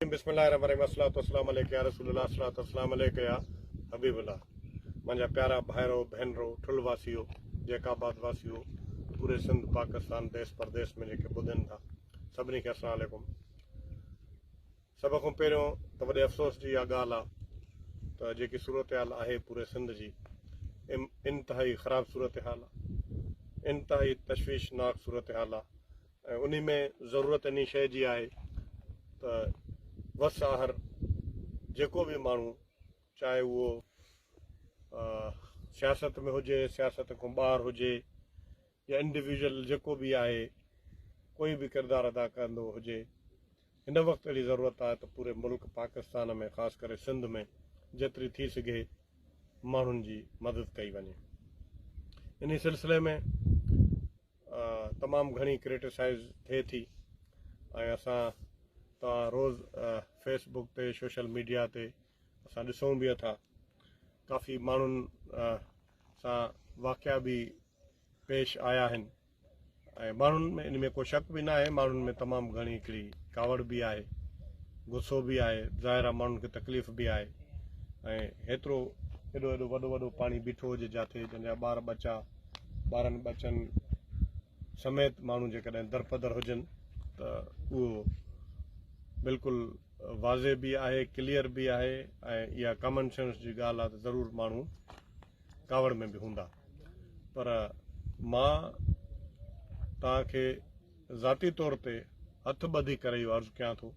بسم الله الرحمن الرحيم الصلوة والسلام عليك يا رسول الله الصلوة والسلام عليك يا حبيب الله منهنجا پيارا ڀائرو ڀينرو ٺل واسيو جيڪب آباد واسيو پوري سنڌ پاڪستان ديس پرديس ۾ جيڪي ٻڌن ٿا سڀني کي السلام عليڪم سڀ کان پهريون ته وڏي افسوس جي اها ڳالهه آ ته جيڪي صورتحال آهي پوري سنڌ جي انتهائي خراب صورتحال آ انتهائي تشويشناڪ صورتحال آ ۽ انهي ۾ ضرورت انهي شيء جي آهي ته وس آهر جيڪو به ماڻهو چاهي اهو سياست ۾ هجي سياست کان ٻاهر هجي يا انڊيويجول جيڪو به آهي ڪوئي به ڪردار ادا ڪندو هجي هن وقت اهڙي ضرورت آهي ته پوري ملڪ پاڪستان ۾ خاص ڪري سنڌ ۾ جيتري ٿي سگهي ماڻهن جي مدد ڪئي وڃي انهي سلسلي ۾ تمام گهڻي ڪريٽيسائز ٿئي ٿي ۽ اسان توهان روز فيس بڪ تي سوشل ميڊيا تي اسان ڏسون به ٿا ڪافي ماڻهن سان واقعا به پيش آيا آهن ۽ ماڻهن ۾ ان ۾ ڪو شڪ به نه آهي ماڻهن ۾ تمام گهڻي هڪڙي ڪاوڙ به آهي غصو به آهي ظاهر آهي ماڻهن کي تڪليف به آهي ۽ هيترو ايڏو ايڏو وڏو وڏو پاڻي بيٺو هجي جاٿي جنهن جا ٻار ٻچا ٻارن ٻچن سميت ماڻهو جيڪڏهن درپدر هجن ته اهو بلڪل واضح به آهي ڪليئر به آهي ۽ اها ڪامن سينس جي ڳالهه آهي ته ضرور ماڻهو ڪاوڙ ۾ به هوندا پر مان توهان کي ذاتي طور تي هٿ ٻڌي ڪري اهو عرض ڪيان ٿو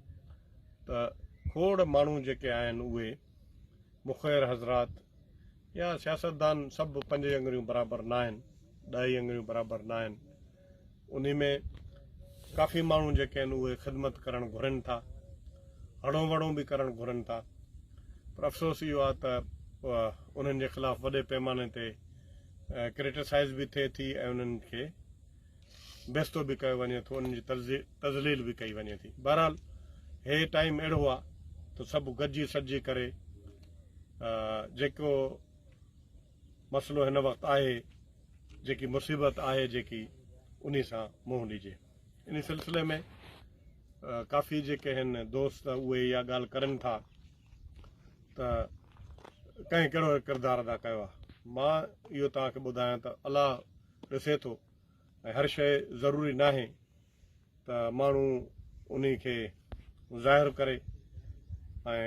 ته کوڙ ماڻهو جيڪي آهن اهي مخير حضرات يا سياستدان سڀ پنج ئي اڱريون برابر ناهن، ڏهه ئي اڱريون برابر ناهن. انهي ۾ ڪافي ماڻهو جيڪي آهن اهي خدمت ڪرڻ گهرن ٿا، هڙون وڙون به ڪرڻ گهرن ٿا پر افسوس اهو آهي ته انهن جي خلاف وڏي پيماني تي ڪريٽيسائز به ٿئي ٿي ۽ انهن کي بيستو به ڪيو وڃي ٿو، انهن جي تذليل به ڪئي وڃي ٿي. بهرحال هي ٽائيم اهڙو آ ته سڀ گڏجي سڏجي ڪري جيڪو مسئلو هن وقت آهي، جيڪي مصيبت آهي جيڪي انهي سان منهن ڏجي. انهي سلسلي ۾ ڪافي جيڪي هن دوست اهي اها ڳالهه ڪرن ٿا ته ڪنهن ڪهڙو ڪردار ادا ڪيو آ. مان اهو توهان کي ٻڌايان ته الله ڏسي ٿو ۽ هر شيء ضروري ناهي ته ماڻهو انهي کي ظاهر ڪري ۽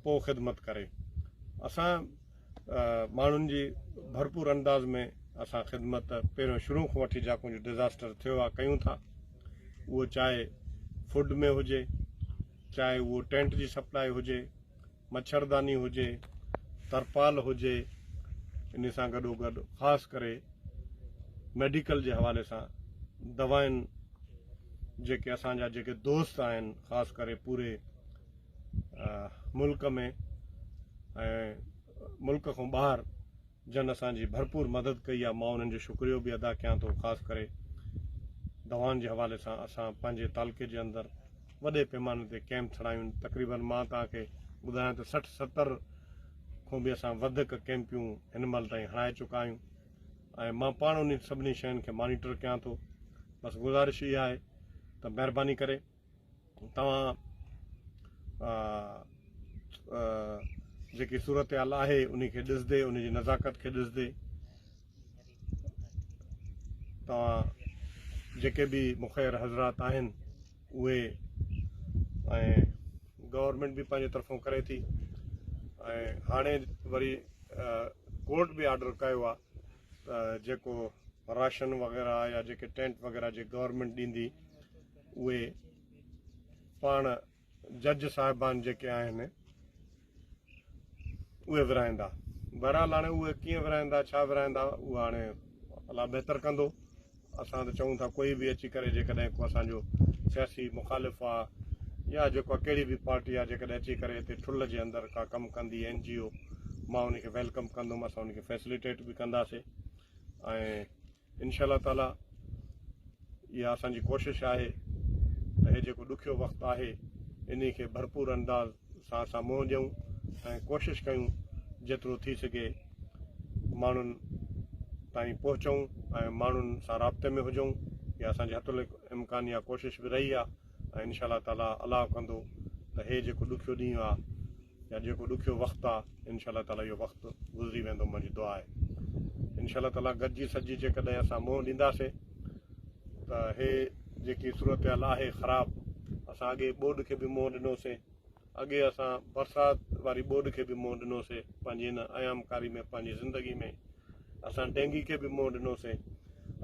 پوء خدمت ڪري. اسان ماڻهن جي ڀرپور انداز ۾ اسان خدمت پهريون شروع کان وٺي جاڪون جو ڊزاسٽر ٿيو آهي ڪيون ٿا اهو چاهي فوڊ ۾ هجي چاهي اهو ٽينٽ جي سپلائي هجي مڇرداني هجي، ترپال هجي، انهي سان گڏوگڏ خاص ڪري ميڊيڪل جي حوالي سان دوائن جيڪي اسان جا جيڪي دوست آهن خاص ڪري پوري ملڪ ۾ ۽ ملڪ کان ٻاهر جن اسان جي ڀرپور مدد ڪئي آهي مان انهن جو شڪريو به ادا ڪيان ٿو خاص ڪري دوائن جي حوالي سان اسان پنهنجي تعلقي جي اندر وڏي پيماني تي ڪئمپ ڇڙايون تقريبن مان توهان کي ٻڌايان ته 60 70 کان به اسان وڌڪ ڪئمپيون هن مهل تائين هڻائي چڪا آهيون ۽ مان پاڻ انهن سڀني شين کي مانيٽر ڪيان ٿو بس گذارش اها آهي ته مهرباني ڪري توهان جيڪي صورتحال آهي ان کي ڏسندي ان جي نزاڪت کي ڏسندي توهان جيڪي به مخير حضرات آهن اهي ۽ گورنمينٽ به پنهنجي طرفون ڪري ٿي ۽ هاڻي وري ڪورٽ به آرڊر ڪيو آهي ته جيڪو راشن وغيره يا جيڪي ٽينٽ وغيره جي گورنمينٽ ڏيندي اهي پاڻ جج صاحبان جيڪي آهن اهي ورهائيندا. بهرحال هاڻي اهي ڪيئن ورهائيندا ڇا ورهائيندا اهو هاڻي الله بهتر ڪندو. اسان ته چئون ٿا ڪوئي به اچي ڪري جيڪڏهن ڪو اسان جو سياسي مخالف آ يا جيڪو ڪهڙي به پارٽي آ جيڪڏهن اچي ڪري هتي ٺل جي اندر ڪا ڪم ڪندي اين جي او مان ان کي welcome ڪندم اسان ان کي فيسليٽيٽ به ڪنداسي ۽ انشاء الله تعالي اها اسان جي ڪوشش آهي ته هي جيڪو ڏکيو وقت آهي انهي کي ڀرپور انداز سان اسان منهن ڏيون ۽ ڪوشش ڪيون جيترو ٿي سگهي ماڻهن تائين پهچون ۽ ماڻهن سان رابطي ۾ هجون. اها اسان جي حت الامڪان اها ڪوشش به رهي آهي ۽ انشاء الله تعالي الله ڪندو ته هي جيڪو ڏکيو ڏينهن آ يا جيڪو ڏکيو وقت آ انشاء الله تعالي اهو وقت گذري ويندو منهنجي دعا آهي انشاء الله تعالي گڏجي سڏجي جيڪڏهن اسان منهن ڏينداسين ته هي جيڪي صورتحال آهي خراب اسان اڳي ٻوڏ کي به منهن ڏنوسين اڳي اسان برسات واري ٻوڏ کي به منهن ڏنوسين پنهنجي هن ايامڪاري ۾ پنهنجي زندگي ۾ اسان ڊينگي کي به منهن ڏنوسين،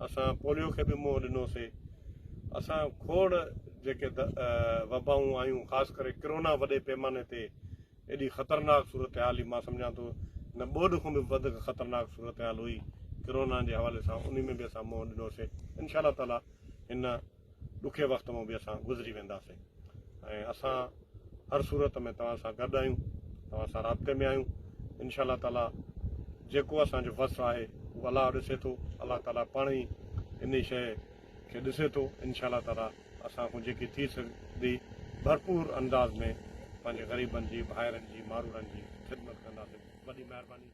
اسان پوليو کي به منهن ڏنوسين، اسان کوڙ جيڪي وبائون آيون خاص ڪري ڪرونا وڏي پيماني تي ايڏي خطرناڪ صورتحال هئي مان سمجهان ٿو هن ٻوڏ کان به وڌڪ خطرناڪ صورتحال هئي ڪرونا جي حوالي سان انهي ۾ به اسان منهن ڏنوسين انشاء الله تعالي هن ڏکي وقت مان به اسان گذري وينداسين ۽ اسان هر صورت ۾ توهان سان گڏ آهيون توهان سان رابطي ۾ آهيون انشاء الله تعالي جيڪو اسان جو وس آهي اهو الله ڏسي ٿو الله تعالي پاڻ ئي انهي شيء کي ڏسي ٿو انشاء الله تعالي اسان کان جيڪي ٿي سگهندي ڀرپور انداز ۾ پنهنجي غريبن جي ڀائرن جي ماروئڙن جي خدمت ڪنداسين وڏي مهرباني.